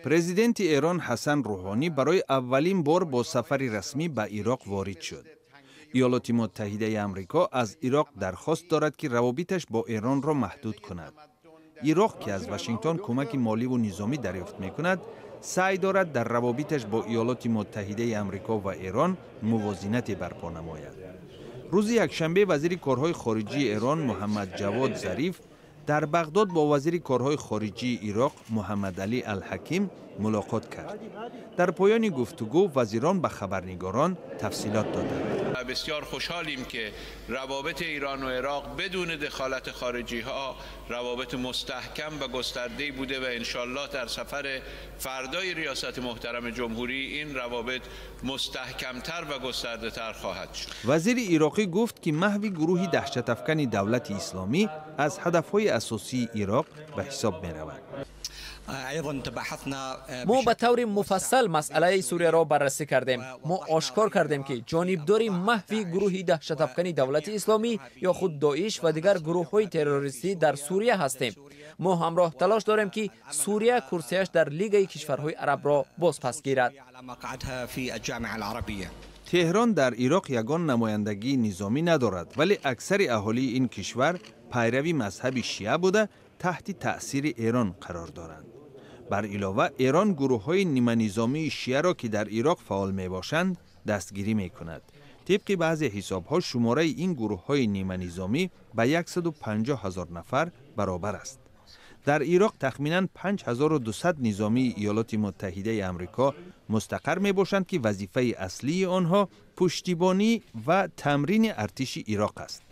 Президенти Эрон Ҳасан Рӯҳонӣ барои аввалин бор бо сафари расмӣ ба Ироқ ворид шуд. Иёлоти Муттаҳидаи Амрико аз Ироқ дархост дорад, ки равобиташ бо Эронро маҳдуд кунад. Ироқ, ки аз Вашингтон кӯмаки моливу низомӣ дарёфт мекунад, саъй дорад дар равобиташ бо Иёлоти Муттаҳидаи Амрико ва Эрон мувозинате барпо намояд. Рӯзи якшанбе вазири корҳои хориҷии Эрон Муҳаммад Ҷавод Зариф дар Бағдод бо вазири корҳои хориҷии Ироқ Муҳаммадалӣ Алҳаким мулоқот кард. Дар поёни гуфтугӯ вазирон ба хабарнигорон тафсилот доданд. بسیار خوشحالیم که روابط ایران و عراق بدون دخالت خارجی ها روابط مستحکم و گسترده بوده و انشالله در سفر فردای ریاست محترم جمهوری این روابط مستحکمتر و گسترده تر خواهد شد. وزیری عراقی گفت که محو گروه دهشت افکن دولت اسلامی از هدفهای اساسی عراق به حساب می رود. Мо ба таври муфассал масъалаи Сурияро баррасӣ кардем. Мо ошкор кардем, ки ҷонибдори маҳви гурӯҳи даҳшатафкани Давлати Исломӣ ё худ Доиш ва дигар гурӯҳҳои террористӣ дар Сурия ҳастем. Мо ҳамроҳ талош дорем, ки Сурия курсияш дар Лигаи кишварҳои арабро бозпас гирад. Теҳрон дар Ироқ ягон намояндагии низомӣ надорад, вале аксари аҳолии ин кишвар пайрави мазҳаби шиа буда, таҳти таъсири Эрон қарор доранд. Бар илова, Эрон гурӯҳҳои ниманизомии шиаро, ки дар Ироқ фаъол мебошанд, дастгирӣ мекунад. Тибқи баъзе ҳисобҳо, шумораи ин гурӯҳҳои ниманизомӣ ба 150 ҳазор нафар баробар аст. Дар Ироқ тахминан 5200 низомии Иёлоти Муттаҳидаи Амрико мустақар мебошанд, ки вазифаи аслии онҳо пуштибонӣ ва тамрини артиши Ироқ аст.